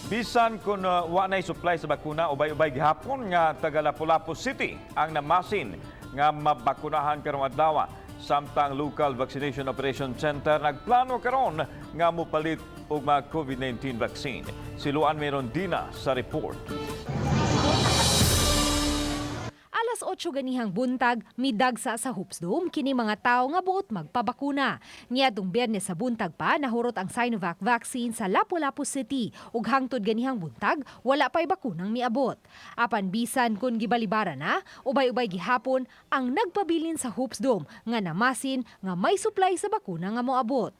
Bisan kung wa nay supply sa bakuna, ubay-ubay gihapon nga taga Lapu-Lapu City ang namasin nga mabakunahan karong adlaw. Samtang Local Vaccination Operation Center nagplano karon nga mopalit og mga COVID-19 vaccine. Si Luan Merondina sa report. Alas 8 ganihang buntag, midagsa sa Hoops Dome kini mga tao nga buot magpabakuna. Niadtong Biyernes sa buntag pa nahurot ang Sinovac vaccine sa Lapu-Lapu City ug hangtod ganihang buntag wala pa'y bakunang miabot. Apan bisan kun gibalibara na, ubay-ubay gihapon ang nagpabilin sa Hoops Dome nga namasin nga may supply sa bakuna nga moabot.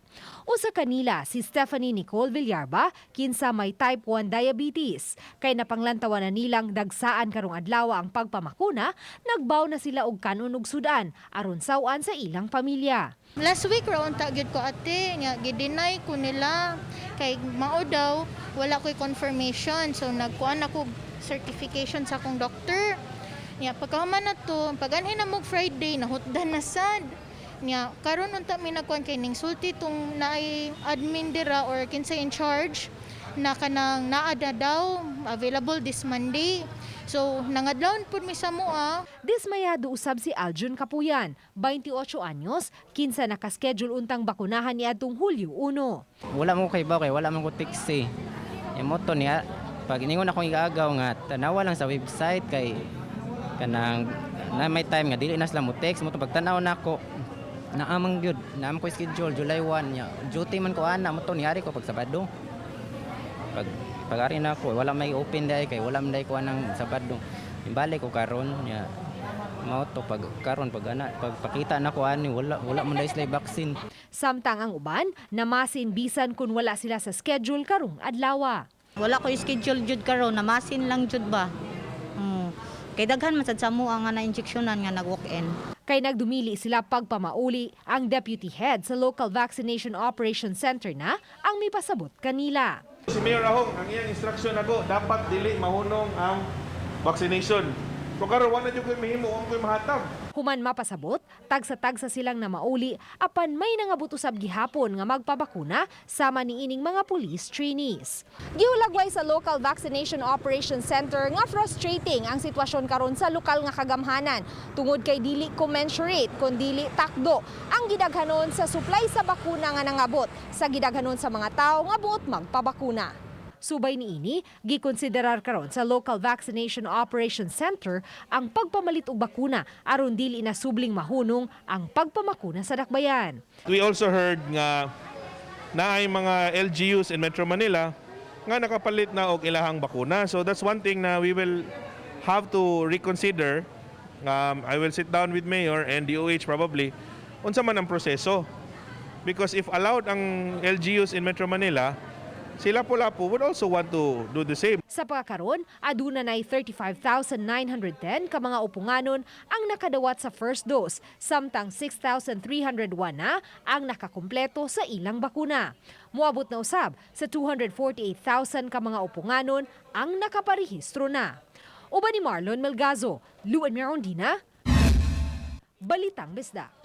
Usa kanila si Stephanie Nicole Villarba, kinsa may type 1 diabetes. Kay napanglantawan na nilang dagsaan karong adlaw ang pagpamakuna, nagbaw na sila og kanon ug sudan aron saw-an sa ilang pamilya. Last week ra unta gyud ko, ate, nga gi-deny ko nila kay mao daw wala ko'y confirmation, so nagkuan ako certification sa akong doctor. Nya pagkahuman na to, pag-anhi na mo Friday, nahutdan na sad. Nya karon unta mi nagkuan kay ning sulti tong naay admin dira or kinsay in charge na kanang naa na daw available this Monday. So nangadlawon pud mi sa mua. Dismayado usab si Aljun Kapuyan, 28 anyos, kinsa nakaschedule untang bakunahan niadtong Hulyo 1. Wala mo kay ba kay wala man ko taxi. E mo to niya pag iningon akong igaagaw nga tanawa lang sa website kay kanang na may time nga dili na sila mo text mo to. Pagtanaw nako, naamang gyud, naamang ko schedule July 1 nya. Duty man ko ana mo to, niari ko pag Sabado. Pag pag-ari na ako, wala may open day kay wala man day ko anang Sabado. Imbalik ko karon nya mao to, pag karon, pag ana pagpakita na ko ani, wala wala man day sila vaccine. Samtang ang uban, namasin bisan kung wala sila sa schedule karong adlaw. Wala ko schedule jud karon, namasin lang jud ba. Kay daghan man sad sa amo ang nga na-injeksyonan nga nag-walk-in. Kay nagdumili sila pagpamauli, ang deputy head sa Local Vaccination Operation Center na ang mipasabot kanila. Si Mayor Ahong, ang iyang instruction ako, dapat dili mahunong ang vaccination. So karon wala jud ko'y mahimo, wa ko'y mahatag. Human mapasabot, tagsa-tagsa silang namauli apan may nangabot usab gihapon nga magpabakuna sama niining mga police trainees. Giulagway sa Local Vaccination Operation Center nga frustrating ang sitwasyon karon sa lokal nga kagamhanan tungod kay dili commensurate kun dili takdo ang gidaghanon sa supply sa bakuna nga nangabot sa gidaghanon sa mga tawo nga buot magpabakuna. Subay niini, gikonsiderar karon sa Local Vaccination Operation Center ang pagpamalit og bakuna aron dili na subling mahunong ang pagpamakuna sa dakbayan. We also heard nga naay mga LGUs in Metro Manila nga nakapalit na og ilahang bakuna. So that's one thing na we will have to reconsider. I will sit down with Mayor and DOH probably unsa man ang proseso. Because if allowed ang LGUs in Metro Manila, sila Lapu-Lapu would also want to do the same. Sa pagkakaron, aduna nay 35,910 ka mga upunganon ang nakadawat sa first dose, samtang 6,301 na ang nakakumpleto sa ilang bakuna. Moabot na usab sa 248,000 ka mga upunganon ang nakaparehistro na. Uban ni Marlon Melgazo, Luan Mirondina, Balitang Bisdak.